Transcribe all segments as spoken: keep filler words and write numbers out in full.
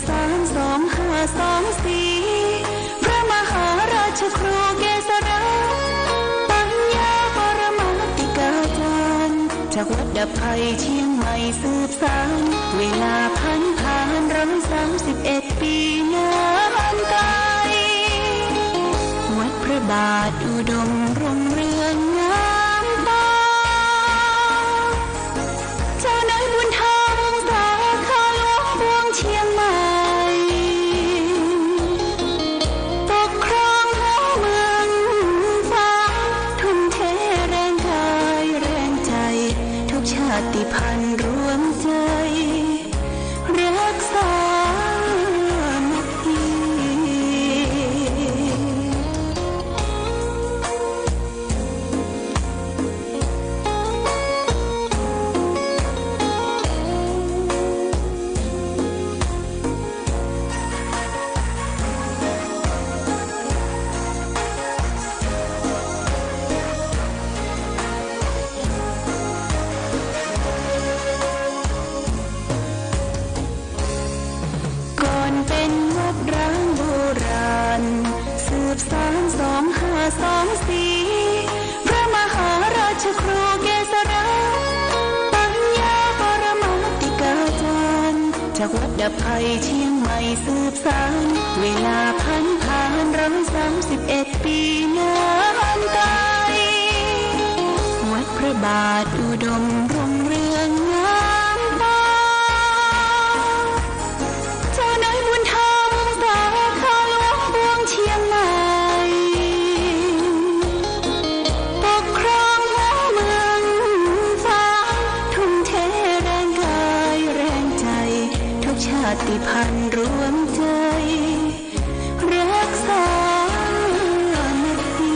สามสองห้าสองสี่ พระมหาราชครูเกษรา ปัญญาปรมาติกาจารย์ จากวัดดับภัยเชียงใหม่สืบสาน เวลาผันผ่านร้อยสามสิบเอ็ดปีนานไกล วัดพระบาทอุดมรุ่งเรืองงามตา เจ้านายบุญธรรมสาขาหลวงปวงเชียงใหม่ ปกครองหัวเมืองฟ้า ทุ่มเทแรงกายแรงใจ ทุกชาติพันธุ์รวมใจ รักสามัคคี ก่อนเป็นวัดร้างโบราณ สืบสานสองห้าสองสี่ พระมหาราชครูเกษรา ปัญญาปรมาติกาจารย์ จากวัดดับภัยเชียงใหม่สืบสาน เวลาผันผ่านร้อยสามสิบเอ็ดปีนานไกล วัดพระบาทอุดมรุ่งเรืองงามตา เจ้านายบุญธรรมสาขาหลวงปวงเชียงใหม่ ปกครองหัวเมืองฟ้า ทุ่มเทแรงกายแรงใจ ทุกชาติพันธุ์รวมใจ รักสามัคคี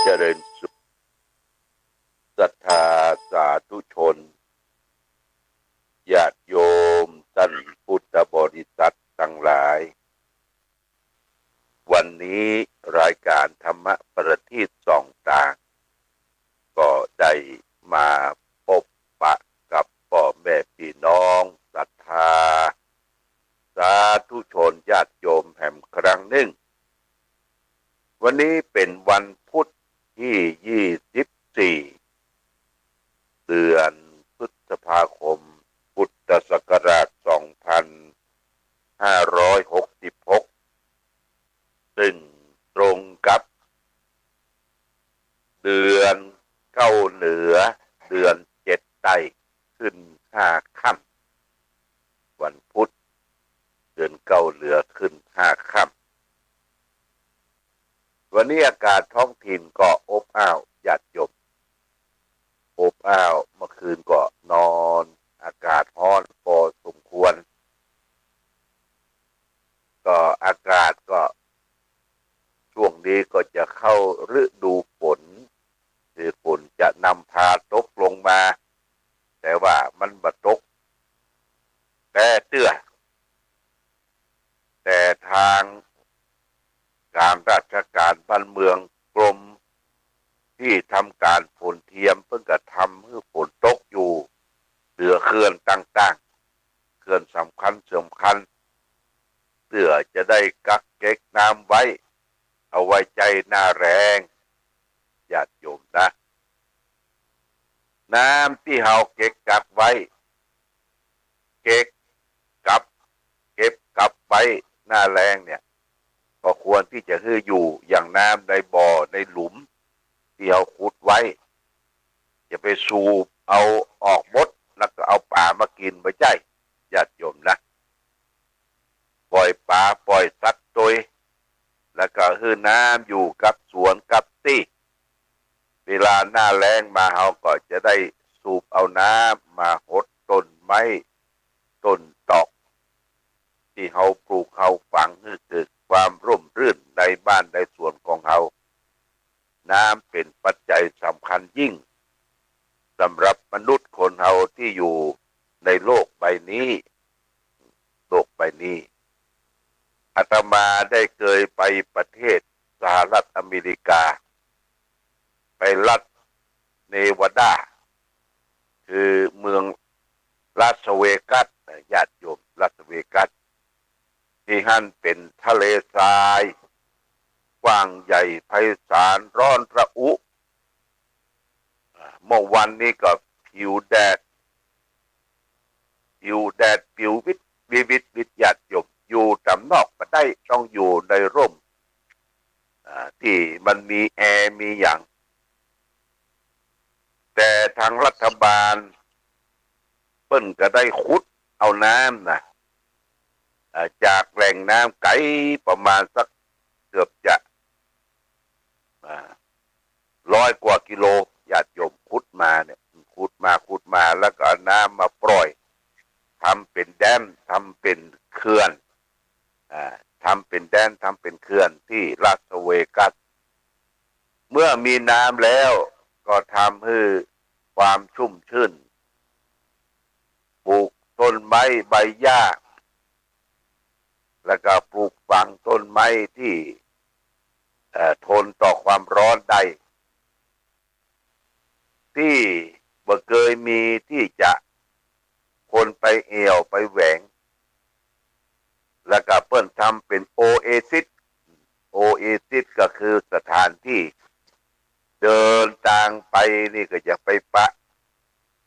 เจริญสุข ศรัทธาสาธุชน ญาติโยมท่านพุทธบริษัทตังหลาย วันนี้รายก๋านธรรมประทีปส่องตาง ก็ได้มาปบปะกับป้อแม่ปี้น้องศรัทธา สาธุชนญาติโยมแหมครั้งนึ่ง วันนี้เป๋นวันพุธตี้ยี่สิบสี่ เดือนพฤษภาคม พุทธศักราชสองพันห้าร้อยหกสิบหก ซึ่งตรงกับเดือนเก้าเหนือ เดือนเจ็ดใต้ ขึ้นห้าค่ำ วันพุธ เดือนเก้าเหนือขึ้นห้าค่ำ วันนี้อากาศท้องถิ่นก็อบอ้าวญาติโยม อบอ้าว เมื่อคืนก็นอน อากาศฮ้อนพอสมควร ก็อากาศก็ ช่วงนี้ก็จะเข้าฤดูฝน คือฝนจะนำพาตกลงมา แต่ว่ามันบ่ตกแต๊เตื้อ แต่ตางก๋านราชก๋านบ้านเมือง กรมตี้ทำก๋านฝนเทียม เปิ้นก็ทำหื้อฝนตกอยู่ เหลือเขื่อนต่างๆ เขื่อนสำคัญสำคัญ เปื้อจะได้กักเก็บน้ำไว้ เอาไว้ใจ๊หน้าแล้ง ญาติโยมนะ น้ำตี้เฮาเก็บกักไว้ เก็บกัก เก็บกักไว้หน้าแล้งเนี่ย ก็ควรตี้จะหื้ออยู่ อย่างน้ำในบ่อในหลุมตี้เฮาขุดไว้ อย่าไปสูบเอาออกหมด แล้วก็เอาป๋ามากิ๋น บ่ใจ้ ญาติโยมนะ ปล่อยป๋าปล่อยสัตว์ตวย แล้วก็หื้อน้ำอยู่กับสวนกับตี้ เวลาหน้าแล้งมา เฮาก็จะได้สูบเอาน้ำมาหดต้นไม้ต้นตอก ตี้เฮาปลูกเฮาฝัง หื้อเกิดความร่มรื่นในบ้านในสวนของเฮา น้ำเป๋นปัจจัยสำคัญยิ่ง สำหรับมนุษย์คนเฮาตี้อยู่ในโลกใบนี้ โลกใบนี้ อาตมาได้เกยไปประเทศสหรัฐอเมริกา ไปรัฐเนวาดา คือเมืองลาสเวกัสนะ ญาติโยม ลาสเวกัส ตี้หั้นเป๋นทะเลทราย กว้างใหญ่ไพศาล ร้อนระอุ อ่า เมื่อวันนี้ก็ผิวแดด ผิวแดด ผิววิดวิดวิดวิด ญาติโยม อยู่ต๋ามนอกบ่ได้ ต้องอยู่ในร่ม อ่า ตี้มันมีแอร์มีหยัง แต่ตางรัฐบาลเปิ้นก็ได้ขุดเอาน้ำนะ อ่า จากแหล่งน้ำไก๋ประมาณสักเกือบจะ อ่า ร้อยกว่ากิโล ญาติโยม ขุดมาเนี่ย ขุดมา ขุดมา แล้วก็เอาน้ำมาปล่อย ทำเป๋นแดม ทำเป๋นเขื่อน อ่า ทำเป๋นแดม ทำเป๋นเขื่อนตี้ลาสเวกัส เมื่อมีน้ำแล้วก็ทำหื้อความชุ่มชื่น ปลูกต้นไม้ใบหญ้า แล้วก็ปลูกฝังต้นไม้ตี้ เอ่อ ทนต่อความร้อนได้ ตี้บ่เกยมีตี้จะคนไปแอ่วไปแหวง แล้วก็เปิ้นทำเป๋นโอเอซิส โอเอซิสก็คือสถานตี้เดินตางไปนี่ก็จะไปปะ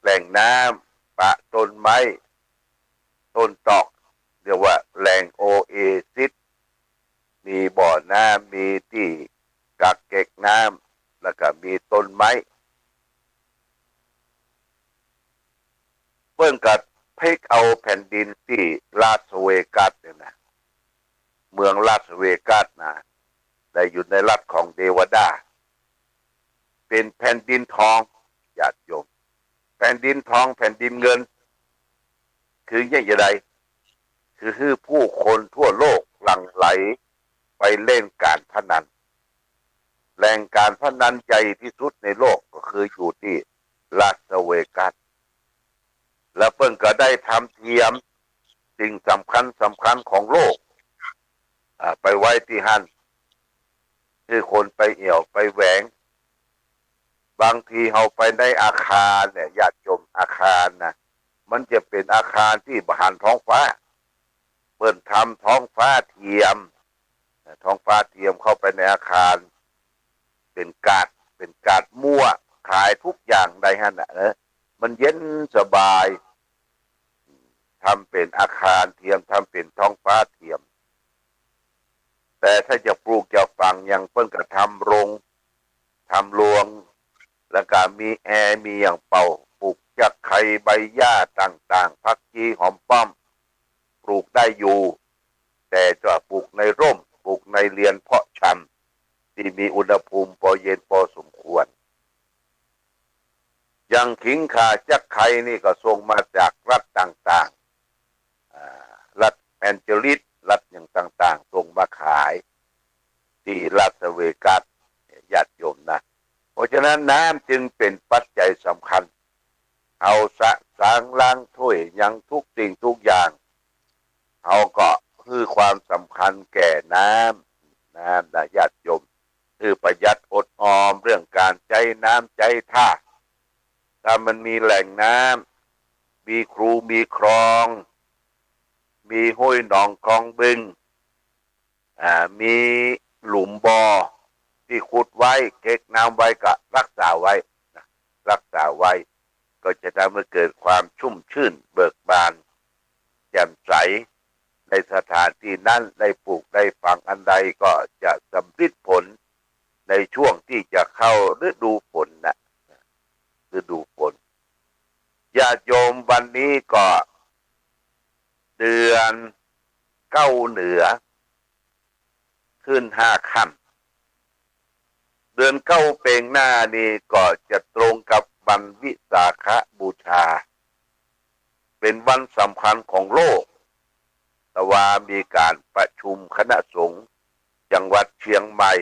แหล่งน้ำ ปะต้นไม้ ต้นตอก เรียกว่าแหล่งโอเอซิส มีบ่อน้ำ มีตี้กักเก็บน้ำ แล้วก็มีต้นไม้ เปิ้นก็พลิกเอาแผ่นดินตี้ลาสเวกัสเนี่ยนะ เมืองลาสเวกัสนะ ได้อยู่ในรัฐของเนวาดา เป๋นแผ่นดินทอง ญาติโยม แผ่นดินทอง แผ่นดินเงิน คืออย่างใด คือหื้อผู้คนทั่วโลกหลั่งไหลไปเล่นการพนัน แหล่งการพนันใหญ่ที่สุดในโลกก็คืออยู่ตี้ลาสเวกัส แล้วเปิ้นก็ได้ทำเตียมสิ่งสำคัญสำคัญของโลก อ่า ไปไว้ตี้หั้น หื้อคนไปแอ่วไปแหวง บางทีเฮาไปในอาคารเนี่ย ญาติโยม อาคารนะ มันจะเป๋นอาคารตี้บ่หันท้องฟ้า เปิ้นทำท้องฟ้าเทียม ท้องฟ้าเทียมเข้าไปในอาคาร เป๋นกาด เป๋นกาดมั่ว ขายทุกอย่างได้หั้นน่ะเนอะ มันเย็นสบาย ทำเป๋นอาคารเทียม ทำเป๋นท้องฟ้าเทียม แต่ถ้าจะปลูกจะฝังหยัง เปิ้นก็ทำโรง ทำรวง แล้วก็มีแอร์ มีหยังเป่า ปลูกจักไคร้ ใบหญ้าต่างๆ ผักชี หอมป้อม ปลูกได้อยู่ แต่จะปลูกในร่ม ปลูกในเรือนเพาะชำ ตี้มีอุณหภูมิปอเย็นปอสมควร อย่างขิงข่าจักไคร้นี่ก็ส่งมาจากรัฐต่างๆ อ่า รัฐแอนเจลิส รัฐหยังต่างๆ ส่งมาขายตี้ลาสเวกัส ญาติโยมนะ เพราะฉะนั้นน้ำจึงเป๋นปัจจัยสำคัญ เฮาสะสางล้างถ้วยหยังทุกสิ่งทุกอย่าง เฮาก็หื้อความสำคัญแก่น้ำ น้ำนะญาติโยม หื้อประหยัดอดออมเรื่องการใจ๊น้ำใจ๊ท่า ถ้ามันมีแหล่งน้ำ มีคูมีคลอง มีห้วยหนองคลองบึง อ่า มีหลุมบ่อตี้ขุดไว้ เก็บน้ำไว้ ก็รักษาไว้นะ รักษาไว้ ก็จะทำให้เกิดความชุ่มชื่นเบิกบานแจ่มใส ในสถานที่นั้น ได้ปลูกได้ฝังอันใดก็จะสำริดผลในช่วงที่จะเข้าฤดูฝนนะ ฤดูฝน ญาติโยม วันนี้ก็เดือนเก้าเหนือ ขึ้นห้าค่ำ เดือนเก้าเป๋งหน้านี่ก็จะตรงกับวันวิสาขบูชา เป๋นวันสำคัญของโลก แต่ว่ามีการประชุมคณะสงฆ์จังหวัดเชียงใหม่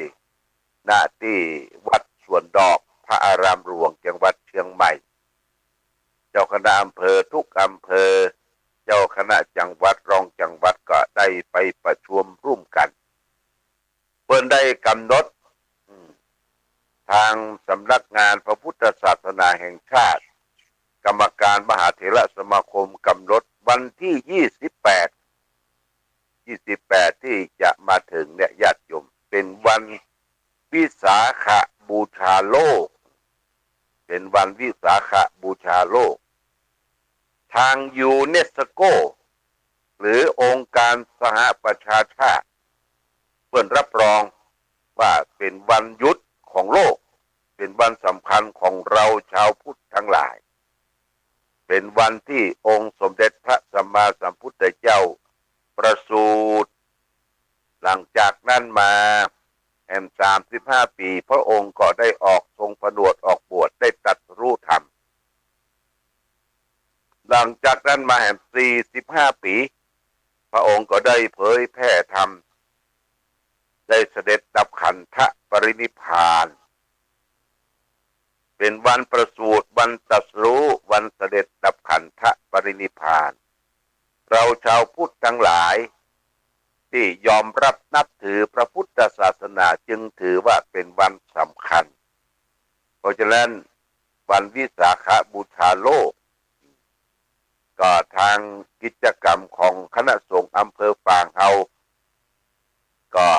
ณ ตี้วัดสวนดอก พระอารามหลวงจังหวัดเชียงใหม่ เจ้าคณะอำเภอทุกอำเภอ เจ้าคณะจังหวัดรองจังหวัดก็ได้ไปประชุมร่วมกั๋น เปิ้นได้ก๋ำหนด อืม ตางสำนักงานพระพุทธศาสนาแห่งชาติ กรรมการมหาเถรสมาคมก๋ำหนดวันตี้ยี่สิบแปด ยี่สิบแปดตี้จะมาเถิงเนี่ยญาติโยม เป๋นวันวิสาขบูชาโลก เป๋นวันวิสาขบูชาโลก ตางยูเนสโก หรือองค์การสหประชาชาติ เปิ้นรับรองว่าเป๋นวันหยุดของโลก เป๋นวันสำคัญของเฮาจาวพุทธตังหลาย เป๋นวันตี้องค์สมเด็จพระสัมมาสัมพุทธเจ้าประสูติ หลังจากนั้นมาแหมสามสิบห้าปี๋ พระองค์ก็ได้ออกทรงผนวชออกบวช ได้ตรัสรู้ธรรม หลังจากนั้นมาแหมสี่สิบห้าปี๋ พระองค์ก็ได้เผยแผ่ธรรม ได้เสด็จดับขันธปรินิพพาน เป๋นวันประสูติ วันตรัสรู้ วันเสด็จดับขันธปรินิพพาน เฮาจาวพุทธตังหลายตี้ยอมรับนับถือพระพุทธศาสนาจึงถือว่าเป๋นวันสำคัญ เพราะฉะนั้นวันวิสาขบูชาโลก ก็ตางกิจกรรมของคณะสงฆ์อำเภอฝางเฮา ก็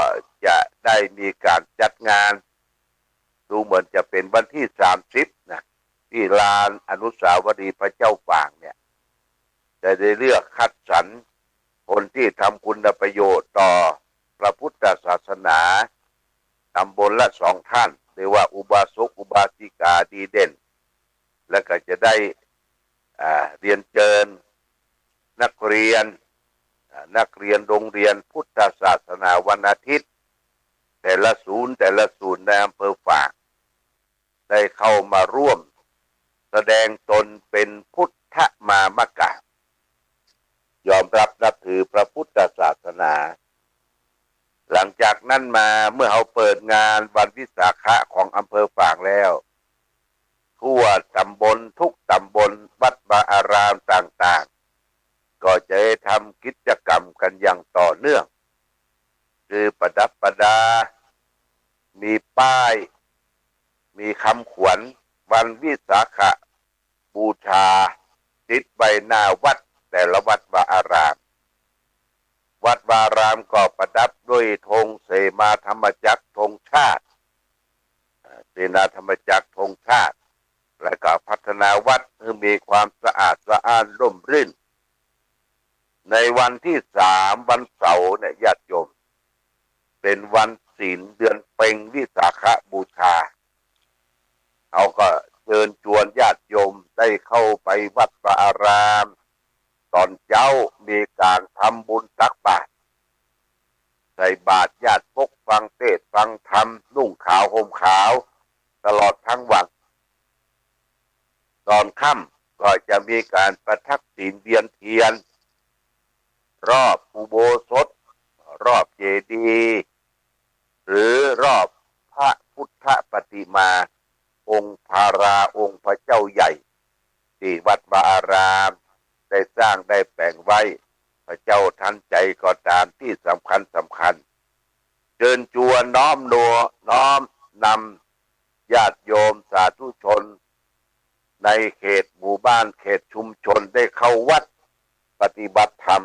จะได้มีก๋านจัดงาน ดูเหมือนจะเป๋นวันตี้สามสิบนะ ตี้ลานอนุสาวรีย์พระเจ้าฝางเนี่ย จะได้เลือกคัดสรรคนตี้ทำคุณประโยชน์ต่อพระพุทธศาสนา ตำบลละสองท่าน เรียกว่าอุบาสกอุบาสิกาดีเด่น แล้วก็จะได้ อ่า เรียนเจิญนักเรียน อ่า นักเรียนโรงเรียนพุทธศาสนาวันอาทิตย์ แต่ละศูนย์ แต่ละศูนย์ในอำเภอฝาง ได้เข้ามาร่วมแสดงตนเป๋นพุทธมามกะ ยอมรับนับถือพระพุทธศาสนา หลังจากนั้นมาเมื่อเฮาเปิดงานวันวิสาขะของอำเภอฝางแล้ว ทั่วตำบลทุกตำบล วัดวาอารามต่างๆ ก็จะได้ทำกิจกรรมกันอย่างต่อเนื่อง คือประดับประดา มีป้าย มีคำขวัญวันวิสาขบูชา ติดไว้หน้าวัดแต่ละวัดวาอาราม วัดวาอารามก็ประดับด้วยธงเสนาธรรมจักรธงชาติ อ่า เสนาธรรมจักรธงชาติ และก็พัฒนาวัดให้มีความสะอาดสะอ้านร่มรื่น ในวันตี้สาม วันเสาร์เนี่ยญาติโยม เป๋นวันศีลเดือนเพ็ญวิสาขบูชา เฮาก็เจิญจวนญาติโยมได้เข้าไปวัดวาอาราม ต๋อนเจ๊ามีก๋านทำบุญตักบาตร ใส่บาตรญาติโยม ฟังเทศน์ฟังธรรม นุ่งขาวห่มขาวตลอดตึงวัน ต๋อนค่ำก็จะมีก๋านประทักษิณเวียนเทียน รอบอุโบสถ รอบเจดีย์ หรือรอบพระพุทธปฏิมาองค์พาราองค์พระเจ้าใหญ่ ตี้วัดวาอารามได้สร้างได้แป๋งไว้ พระเจ้าทันใจก็ต๋ามตี้สำคัญสำคัญ เจิญจวนน้อมนัว น้อมนำญาติโยมสาธุชน ในเขตหมู่บ้านเขตชุมชนได้เข้าวัดปฏิบัติธรรม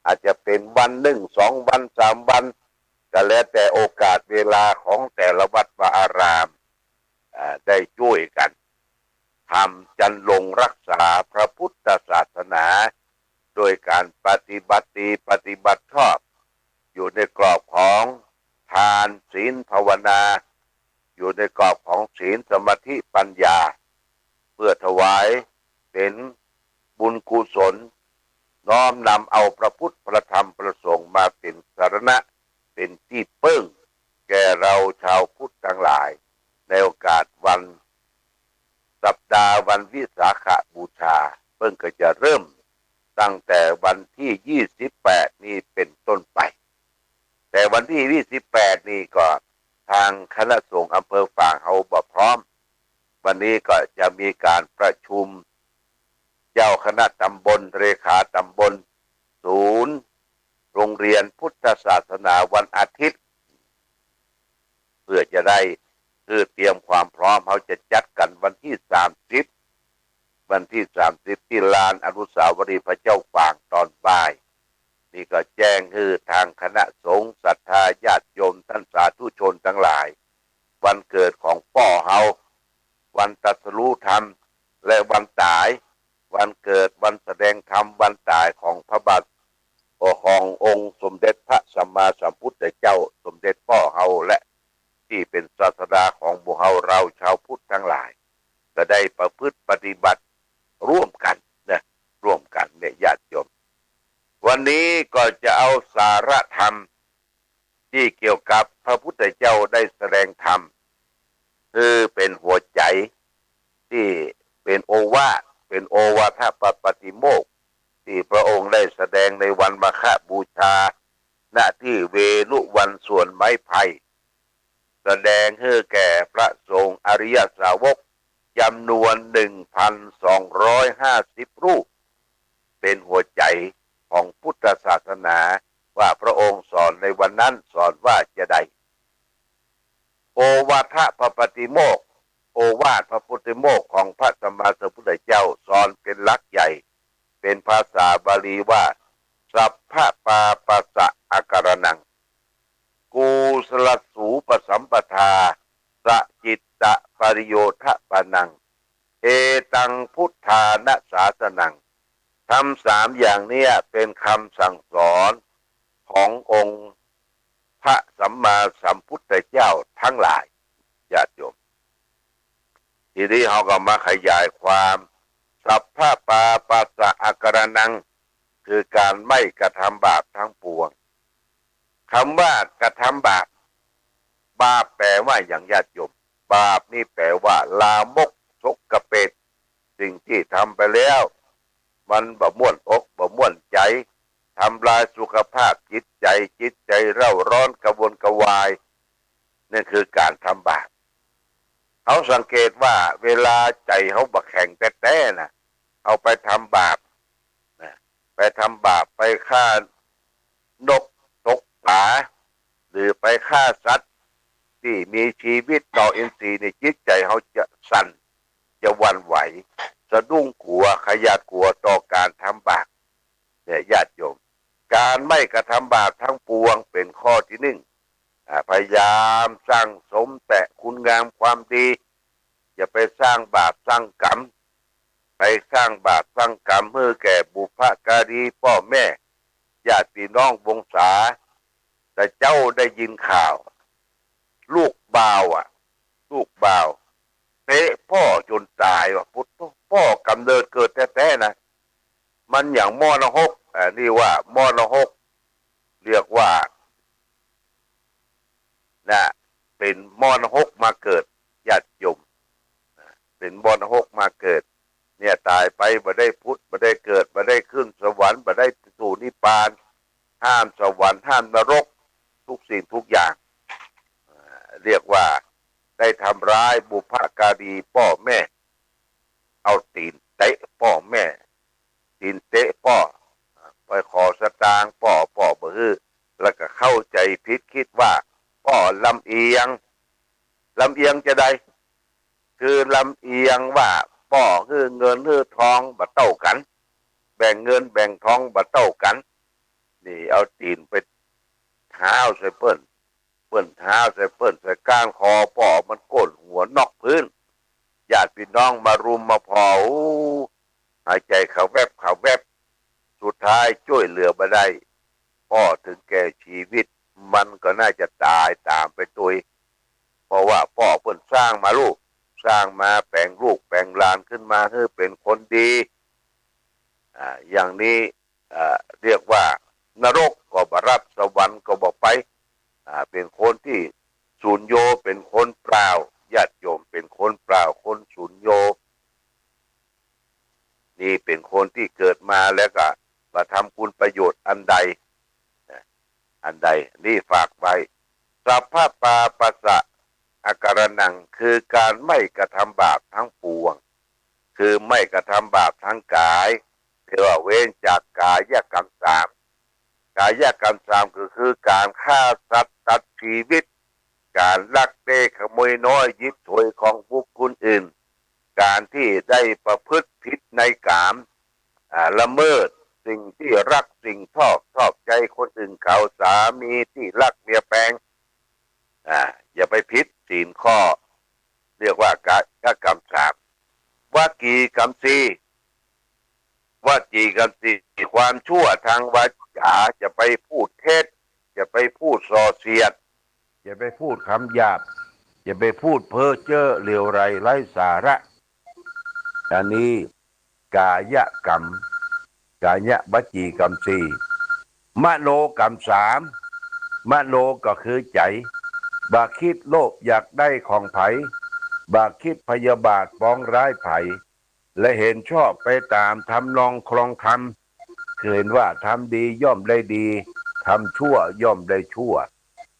อาจจะเป๋นวันนึ่งสองวันสามวัน ก็แล้วแต่โอกาสเวลาของแต่ละวัดวาอาราม อ่า ได้จ้วยกั๋น ทำจันลงรักษาพระพุทธศาสนา โดยก๋านปฏิบัติดีปฏิบัติชอบ อยู่ในกรอบของทานศีลภาวนา อยู่ในกรอบของศีลสมาธิปัญญา เพื่อถวายเป๋นบุญกุศล น้อมนำเอาพระพุทธพระธรรมพระสงฆ์มาเป๋นสรณะ เป๋นตี้เปิ้งแก่เฮาจาวพุทธตังหลาย ในโอกาสวัน สัปดาห์วันวิสาขบูชา เปิ้นก็จะเริ่มตั้งแต่วันตี้ยี่สิบแปดนี้เป๋นต้นไป แต่วันตี้ยี่สิบแปดนี้ก็ตางคณะสงฆ์อำเภอฝางเฮาบ่พร้อม วันนี้ก็จะมีก๋านประชุม เจ้าคณะตำบล เลขาตำบล ศูนย์โรงเรียนพุทธศาสนาวันอาทิตย์ เพื่อจะได้คือเตรียมความพร้อม เฮาจะจัดกั๋นวันตี้สามสิบ วันตี้สามสิบ ตี้ลานอนุสาวรีย์พระเจ้าฝางต๋อนบ่าย นี่ก็แจ้งหื้อตางคณะสงฆ์ ศรัทธาญาติโยม ต้านสาธุชนตังหลาย วันเกิดของป้อเฮา วันตรัสรู้ธรรม และวันต๋าย วันเกิด วันแสดงธรรม วันต๋ายของพระบาท ขององค์สมเด็จพระสัมมาสัมพุทธเจ้า สมเด็จป้อเฮา และตี้เป๋นศาสดาของหมู่เฮา เฮาชาวพุทธตังหลาย ก็ได้ประพฤติปฏิบัติร่วมกั๋นนะ ร่วมกั๋นเนี่ยญาติโยม วันนี้ก็จะเอาสาระธรรมตี้เกี่ยวกับพระพุทธเจ้าได้แสดงธรรม คือเป๋นหัวใจ๋ ตี้เป๋นโอวาท เป๋นโอวาทปาติโมกข์ ตี้พระองค์ได้แสดงในวันมาฆบูชา ณ ตี้เวฬุวันสวนไม้ไผ่ แสดงหื้อแก่พระสงฆ์อริยสาวกจ๋ำนวน หนึ่งพันสองร้อยห้าสิบ รูป เป๋นหัวใจ๋ของพุทธศาสนา ว่าพระองค์สอนในวันนั้นสอนว่าจาใด โอวาทปาติโมกข์ โอวาทปาติโมกข์ของพระสัมมาสัมพุทธเจ้า สอนเป๋นหลักใหญ่ เป๋นภาษาบาลีว่า สัพพปาปัสสะอาการณัง กุศลสูปสัมปทา สจิตตปริโยธปนัง เอตังพุทธานะสาสนัง ธรรมสามอย่างเนี้ยเป๋นคำสั่งสอนขององค์พระสัมมาสัมพุทธเจ้าทั้งหลาย ญาติโยม ทีนี้เฮาก็มาขยายความ สัพพปาปัสสะอาการณัง คือก๋านไม่กระทำบาปทั้งปวง กำว่ากระทำบาป บาปแป๋ว่าหยังญาติโยม บาปนี่แป๋ว่าลามกสกปรก สิ่งตี้ทำไปแล้ว มันบ่ม่วนอกบ่ม่วนใจ๋ ทำลายสุขภาพจิตใจ๋ จิตใจ๋เร่าร้อนกระวนกระวาย นั่นคือก๋านทำบาป เฮาสังเกตว่าเวลาใจ๋เฮาบ่แข็งแต๊ๆ น่ะ เฮาไปทำบาป นะ ไปทำบาป ไปฆ่านกตกป๋า หรือไปฆ่าสัตว์ตี้มีจีวิตนอกอินทรีย์ นี่จิตใจ๋เฮาจะสั่น จะหวั่นไหว สะดุ้งกั๋ว ขยาดกั๋วต่อก๋านทำบาป เนี่ยญาติโยม ก๋านไม่กระทำบาปทั้งปวงเป๋นข้อตี้นึ่ง อ่า พยายามสั่งสมแต่คุณงามความดี อย่าไปสร้างบาปสร้างกรรม ไปสร้างบาปสร้างกรรมหื้อแก่บุพการี ป้อแม่ ญาติพี่น้องวงศา แต่เจ้าได้ยินข่าว ลูกบ่าวอะ ลูกบ่าวเตะป้อจ๋นต๋ายว่ะ พุทโธ ป้อกำเนิดเกิดแต๊ๆ นะ มันหยังหม้อนรก อันนี้ว่าหม้อนรก เรียกว่า นะ เป๋นหม้อนรกมาเกิด ญาติโยม นะ เป๋นหม้อนรกมาเกิด เนี่ย ต๋ายไปบ่ได้ผุด บ่ได้เกิด บ่ได้ขึ้นสวรรค์ บ่ได้สู่นิพพาน ห้ามสวรรค์ ห้ามนรก ทุกสิ่งทุกอย่าง อ่า เรียกว่าได้ทำร้ายบุพการีป้อแม่ เอาตี๋นเตะป้อแม่ ตี๋นเตะป้อ ไปขอสตางค์ป้อ ป้อบ่หื้อ แล้วก็เข้าใจ๋ผิด กึ๊ดว่าป้อลำเอียง ลำเอียงจาใด คือลำเอียงว่าป้อหื้อเงินหื้อทองบ่เต้ากั๋น แบ่งเงินแบ่งทองบ่เต้ากั๋น นี่เอาตี๋นไปท้าวใส่เปิ้น เปิ้นท้าวใส่เปิ้น ใส่ก้านคอป้อ มันก้นหัวนอกพื้น ญาติพี่น้องมารุมมาผ่อ อู้ หายใจ๋ขะแวบขะแวบ สุดท้ายจ้วยเหลือบ่ได้ ป้อเถิงแก่จีวิต มันก็น่าจะต๋ายต๋ามไปตวย เพราะว่าป้อเปิ้นสร้างมาลูก สร้างมาแป๋งลูกแป๋งหลานขึ้นมาหื้อเป๋นคนดี อ่า อย่างนี้ อ่า เรียกว่านรกก็บ่รับ สวรรค์ก็บ่ไป อ่า เป๋นคนตี้สูญโย เป๋นคนเปล่า ญาติโยม เป๋นคนเปล่า คนสูญโย นี่เป๋นคนตี้เกิดมาแล้วก็บ่ทำคุณประโยชน์อันใด นะ อันใด นี่ฝากไว้ สัพพปาปัสสะอาการณัง คือก๋านไม่กระทำบาปทั้งปวง คือไม่กระทำบาปทางก๋าย เรียกว่าเว้นจากกายกรรมสาม กายกรรมสามก็คือก๋านฆ่าสัตว์ตัดจีวิต ก๋านลักเล็กขโมยน้อย หยิบฉวยของบุคคลอื่น ก๋านตี้ได้ประพฤติผิดในกาม อ่า ละเมิดสิ่งตี้รักสิ่งชอบ ชอบใจ๋คนอื่นเขา สามีตี้รักเมียแปง อ่า อย่าไปผิดศีลข้อ เรียกว่ากายกรรมสาม วจีกรรมสี่ วจีกรรมสี่ ความชั่วทางวาจา จะไปพูดเท็จ จะไปพูดส่อเสียด จะไปพูดกำหยาบ จะไปพูดเพ้อเจ้อเลวร้ายไร้สาระ อันนี้กายกรรม กายวจีกรรมสี่ มโนกรรมสาม มโนก็คือใจ๋ บ่คิดโลภอยากได้ของใผ บ่คิดพยาบาทปองร้ายใผ และเห็นชอบไปต๋ามทำนองคลองธรรม คือเห็นว่าทำดีย่อมได้ดี ทำชั่วย่อมได้ชั่ว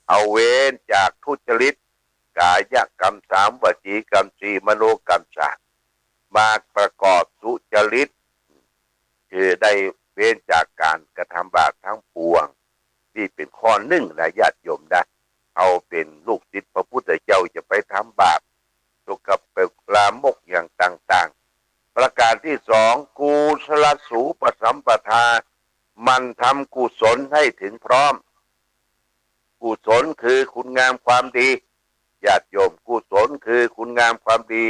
เอาเว้นจากทุจริต กายกรรมสาม วจีกรรมสี่ มโนกรรมสาม มาประกอบสุจริต คือได้เว้นจากก๋านกระทำบาปทั้งปวง นี่เป๋นข้อนึ่งนะญาติโยมนะ เฮาเป๋นลูกศิษย์พระพุทธเจ้าจะไปทำบาป สกปรกลามกอย่างต่างๆ ประก๋านตี้สอง กุศลสูปสัมปทา หมั่นทำกุศลให้ถึงพร้อม กุศลคือคุณงามความดี ญาติโยม กุศลคือคุณงามความดี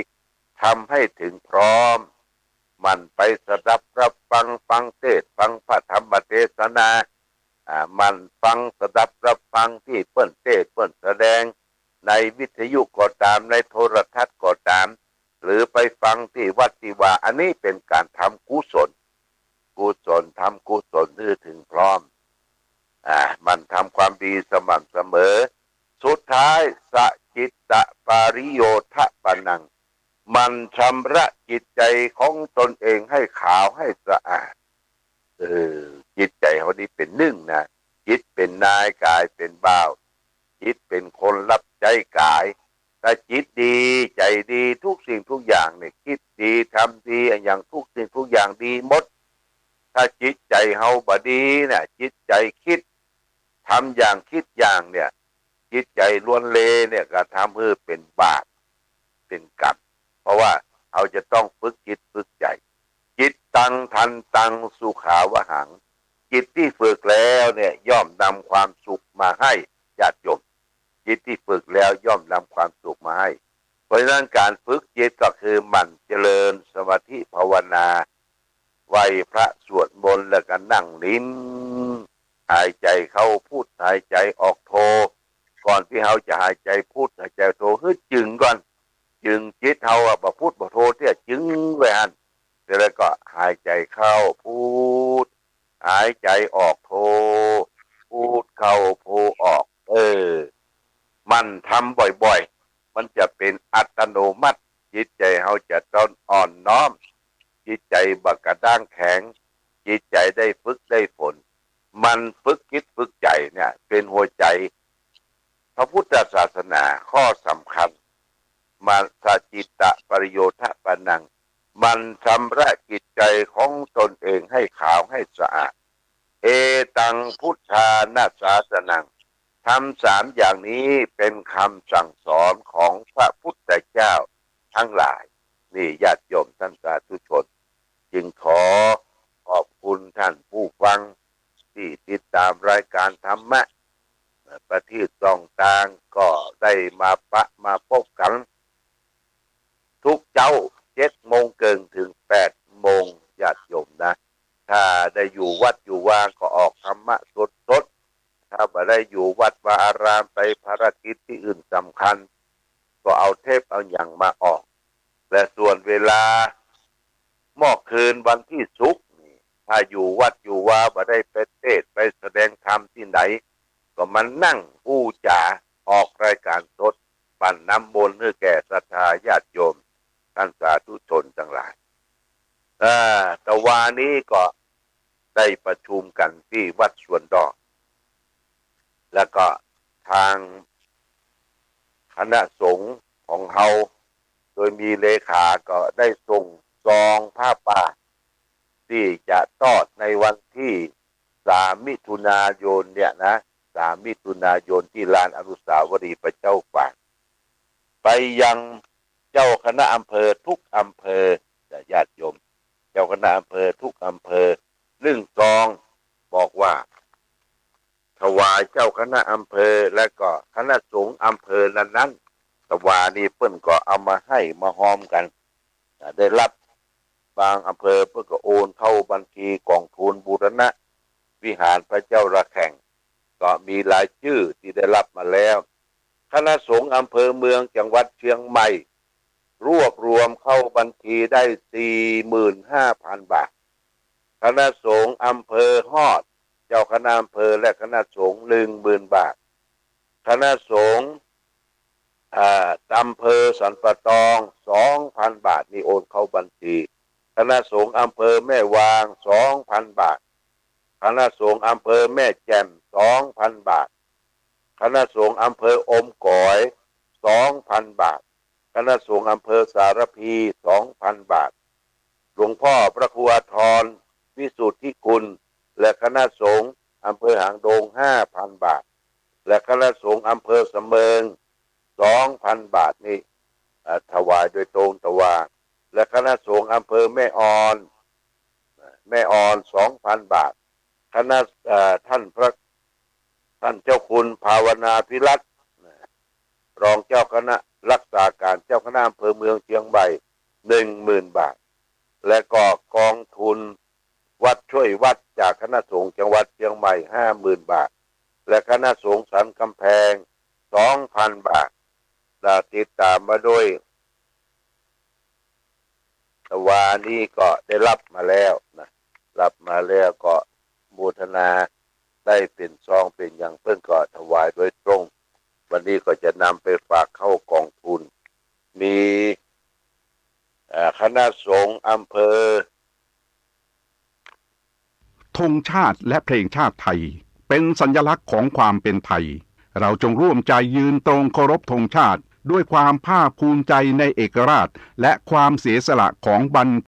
ทำให้ถึงพร้อม หมั่นไปสดับรับฟัง ฟังเทศน์ ฟังพระธรรมเทศนา อ่า หมั่นฟังสดับรับฟังตี้เปิ้นเทศน์เปิ้นแสดง ในวิทยุก็ต๋าม ในโทรทัศน์ก็ต๋าม หรือไปฟังตี้วัดตี้วา อันนี้เป๋นก๋านทำกุศล กุศล ทำกุศลหื้อถึงพร้อม อ่า หมั่นทำความดีสม่ำเสมอ สุดท้าย สะจิตตะปริโยทะปะนัง หมั่นชำระจิตใจ๋ของตนเองให้ขาวให้สะอาด เออ จิตใจ๋เฮานี่เป๋นนึ่งนะ จิตเป๋นนาย ก๋ายเป๋นบ่าว จิตเป๋นคนฮับใจ๊ก๋าย ถ้าจิตดี ใจ๋ดี ทุกสิ่งทุกอย่างเนี่ย คิดดี ทำดี อะหยังทุกสิ่งทุกอย่างดีหมด ถ้าจิตใจ๋เฮาบ่ดีน่ะ จิตใจ๋คิด ทำอย่างคิดอย่างเนี่ย จิตใจ๋ลวนเลเนี่ย ก็ทำหื้อเป๋นบาป เป๋นกรรม เพราะว่าเฮาจะต้องฝึกจิตฝึกใจ๋ จิตตัง ทันตัง สุขาวหัง จิตตี้ฝึกแล้วเนี่ย ย่อมนำความสุขมาให้ ญาติโยม จิตตี้ฝึกแล้วย่อมนำความสุขมาให้ เพราะฉะนั้นก๋านฝึกจิตก็คือหมั่นเจริญสมาธิภาวนา ไหว้พระสวดมนต์แล้วก็นั่งนิม หายใจ๋เข้าพุทธ หายใจ๋ออกโธ ก่อนตี้เฮาจะหายใจ๋พุทธ หายใจ๋โธ หื้อจึงก่อน จึงจิตเฮาอะ บ่พุทธบ่โธเตี้ย จึงไว้หั้น เสร็จแล้วก็หายใจ๋เข้าพุทธ หายใจ๋ออกโธ พุทธเข้าโธออก เออ หมั่นทำบ่อยๆ มันจะเป๋นอัตโนมัติ จิตใจ๋เฮาจะต้องอ่อนน้อม จิตใจ๋บ่กระด้างแข็ง จิตใจ๋ได้ฝึกได้ฝน หมั่นฝึกจิตฝึกใจ๋เนี่ย เป๋นหัวใจ๋พระพุทธศาสนา ข้อสำคัญ มา สะจิตตะปริโยทะปะนัง หมั่นชำระจิตใจ๋ของตนเองให้ขาวให้สะอาด เอตัง พุทธานะสาสนัง ธรรมสามอย่างนี้เป๋นคำสั่งสอนของพระพุทธเจ้าทั้งหลาย นี่ญาติโยมท่านสาธุชน จึงขอขอบคุณท่านผู้ฟังตี้ติดต๋ามรายก๋านธรรมะ ประทีปส่องตาง ก็ได้มาปะมาปบกั๋น ทุกเจ๊า เจ็ดโมงเกิ่งเถิงแปดโมง ญาติโยมนะ ถ้าได้อยู่วัดอยู่วาก็ออกธรรมะสดๆ ถ้าบ่ได้อยู่วัดวาอาราม ไปภารกิจตี้อื่นสำคัญ ก็เอาเทปเอาหยังมาออก และส่วนเวลาเมื่อคืนวันตี้ศุกร์นี่ ถ้าอยู่วัดอยู่วาบ่ได้ไปเทศน์ไปแสดงธรรมตี้ไหน ก็มานั่งอู้จ๋า ออกรายก๋านสด ปั๋นน้ำมนต์หื้อแก่ศรัทธาญาติโยม ท่านสาธุชนตังหลาย เอ่อ ตะวานี้ก็ได้ประชุมกั๋นตี้วัดสวนดอก แล้วก็ตางคณะสงฆ์ของเฮา โดยมีเลขาก็ได้ส่งซอ ป่า ตี้จะตอดในวันตี้สามมิถุนายนเนี่ยนะ สามมิถุนายนตี้ลานอนุสาวรีย์พระเจ้าฝาง ไปยังเจ้าคณะอำเภอทุกอำเภอ ญาติโยม เจ้าคณะอำเภอทุกอำเภอ นึ่งซอง บอกว่า ถวายเจ้าคณะอำเภอและก็คณะสงฆ์อำเภอนั้นๆ ตะวานี้เปิ้นก็เอามาให้มาฮอมกั๋น อ่า ได้รับ บางอำเภอเปิ้นก็โอนเข้าบัญชีก๋องทุนบูรณะวิหารพระเจ้าระแข่ง ก็มีรายจื้อตี้ได้รับมาแล้ว คณะสงฆ์อำเภอเมืองจังหวัดเชียงใหม่ รวบรวมเข้าบัญชีได้สี่หมื่นห้าพันบาท คณะสงฆ์อำเภอฮอด เจ้าคณะอำเภอและคณะสงฆ์หนึ่งหมื่นบาท คณะสงฆ์ อ่า อำเภอสันป่าตอง สองพันบาท นี่โอนเข้าบัญชี คณะสงฆ์อำเภอแม่วาง สองพันบาท คณะสงฆ์อำเภอแม่แจ่ม สองพันบาท คณะสงฆ์อำเภออมก๋อย สองพันบาท คณะสงฆ์อำเภอสารภี สองพันบาท หลวงพ่อพระครูอาทรวิสุทธิคุณ และคณะสงฆ์อำเภอหางดง ห้าพันบาท และคณะสงฆ์อำเภอสำเมิง สองพันบาท นี่ อ่า ถวายโดยตรงตะวา และคณะสงฆ์อำเภอแม่ออน แม่ออน สองพันบาท คณะ เอ่อ ท่านพระ ท่านเจ้าคุณภาวนาภิรัตน์ รองเจ้าคณะรักษาการเจ้าคณะอำเภอเมืองเชียงใหม่ หนึ่งหมื่นบาท และก็กองทุนวัดช่วยวัดจากคณะสงฆ์จังหวัดเชียงใหม่ ห้าหมื่นบาท และคณะสงฆ์สันกำแพง สองพันบาท และติดตามมาด้วย ตะวานี้ก็ได้รับมาแล้วนะ รับมาแล้วก็โมทนา ได้เป๋นซองเป๋นหยัง เปิ้นก็ถวายโดยตรง วันนี้ก็จะนำไปฝากเข้ากองทุน มี เอ่อ คณะสงฆ์อำเภอ ธงชาติและเพลงชาติไทย เป็นสัญลักษณ์ของความเป็นไทย เราจงร่วมใจยืนตรงเคารพธงชาติ ด้วยความภาคภูมิใจในเอกราช และความเสียสละของบรร